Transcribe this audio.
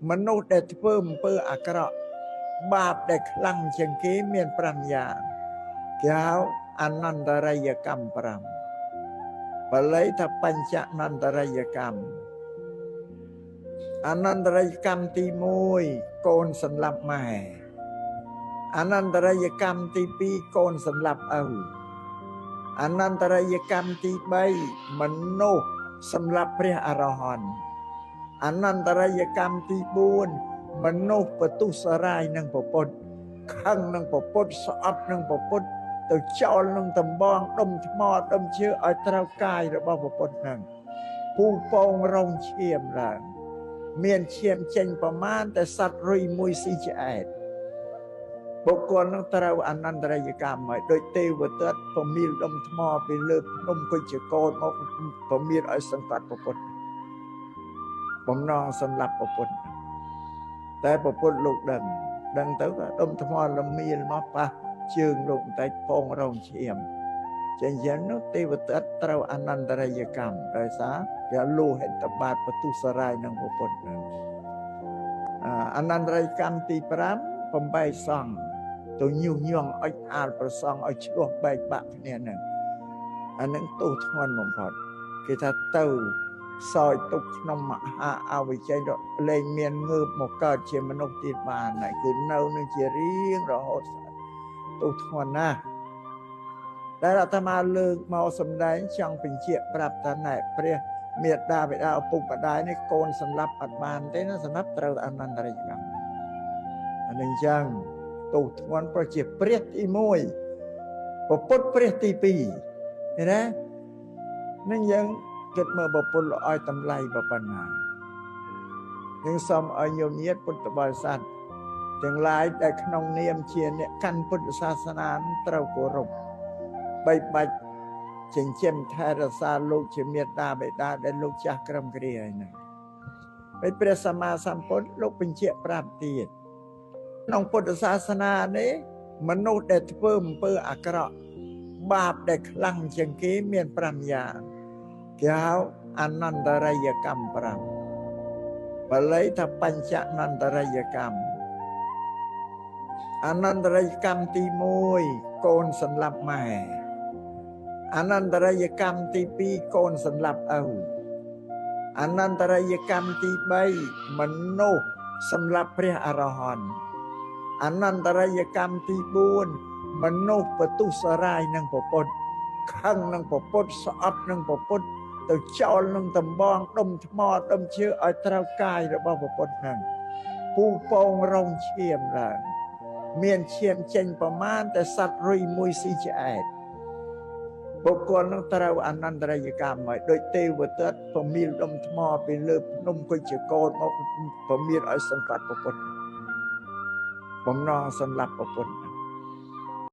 មនុស្សដែលធ្វើអំពើអាក្រក់បាបដែលខ្លាំងជាងគេមាន5យ៉ាងគេហៅអនន្តរិយកម្ម5បាលីថាបញ្ចនន្តរិយកម្មអនន្តរិយកម្មទី1កូនសម្លាប់ម៉ែអនន្តរិយកម្មទី2កូនសម្លាប់ឪអនន្តរិយកម្មទី3មនុស្សសម្លាប់ព្រះអរហន្តអនន្តរិយកម្មទី4មនុស្សបទុសរាយនឹងពពុទ្ធខឹងនឹងពពុទ្ធស្អប់នឹងពពុទ្ធទៅចោលនឹងដំបងដុំថ្មដុំឈើឲ្យត្រូវកាយរបស់ពពុទ្ធនឹងពូពងរងឈាមឡើងមានឈាមចេញប្រមាណតែសត្វរុយមួយស៊ីឆ្អែតបុគ្គលនឹងត្រូវអនន្តរិយកម្មហើយដោយទេវទត្តពមៀលដុំថ្មពីលើភ្នំគុជកោតមកពមៀលឲ្យសង្កត់ពពុទ្ធបំណងសម្លាប់ពពុទ្ធតែពពុទ្ធលោកដឹងទៅក៏ដុំថ្មលមៀលមកប៉ះជើងលោកបន្តិចពងរងឈាមចឹងយ៉ាងនោះទេវទត្តត្រូវអនន្តរិយកម្មដោយសារគេលោហិតបាតបទុសរាយនឹងពពុទ្ធនឹងអនន្តរិយកម្មទី5បំបែកសង្ឃទៅញុះញង់អុចអាលប្រសងឲ្យឆ្លោះបែកបាក់គ្នានឹងអានឹងទោសធ្ងន់បំផុតគេថាទៅសោយទុកក្នុងមហាអវិជ័យលែងមានងើបមកកើតជាមនុស្សទៀតបានហើយគឺនៅនឹងជារៀងរហូតទោសធ្ងន់ណាស់ដែលអាត្មាលើកមកសម្ដែងចង់បញ្ជាក់ប្រាប់ថាណែព្រះមេត្តាបិតាឪពុកម្ដាយនេះកូនសម្លាប់អត់បានទេណាសម្រាប់ត្រូវអនន្តរិយកម្មអានឹងចឹងទោសធ្ងន់ប្រជាព្រះទី1ពពុទ្ធព្រះទី2ឃើញទេនឹងយើងគិតមើលពពុទ្ធឲ្យតម្លៃប៉ុណ្ណានឹងសូមឲ្យញោមញាតិពុទ្ធបរិស័ទទាំងឡាយដែលក្នុងនាមជាអ្នកកាន់ពុទ្ធសាសនាត្រូវគោរពបីបាច់ចិញ្ចឹមថែរក្សាលោកជាមេត្តាបិតាដែលលោកចាស់ក្រឹមគ្រាហើយហ្នឹងពេលព្រះសម្មាសម្ពុទ្ធលោកបញ្ជាក់ប្រាប់ទៀតក្នុងពុទ្ធសាសនានេះមនុស្សដែលធ្វើអំពើអាក្រក់បាបដែលខ្លាំងជាងគេមាន5យ៉ាងគេហៅអនន្តរិយកម្ម5បាលីថាបញ្ចនន្តរិយកម្មអនន្តរិយកម្មទី1កូនសម្លាប់ម៉ែអនន្តរិយកម្មទី2កូនសម្លាប់ឪអនន្តរិយកម្មទី3មនុស្សសម្លាប់ព្រះអរហន្តអនន្តរិយកម្មទី4មនុស្សបទុសរាយនឹងពពុទ្ធខឹងនឹងពពុទ្ធស្អប់នឹងពពុទ្ធទៅចោលនឹងដំបងដុំថ្មដុំឈើឲ្យត្រូវកាយរបស់ពពុទ្ធនឹងពូពងរងឈាមឡើងមានឈាមចេញប្រមាណតែសត្វរុយមួយស៊ីឆ្អែតបុគ្គលនឹងត្រូវអនន្តរិយកម្មហើយដោយទេវទត្តពមៀលដុំថ្មពីលើភ្នំគុជកោតមកពមៀលឲ្យសង្កត់ពពុទ្ធបំណងសម្លាប់ពពុទ្ធ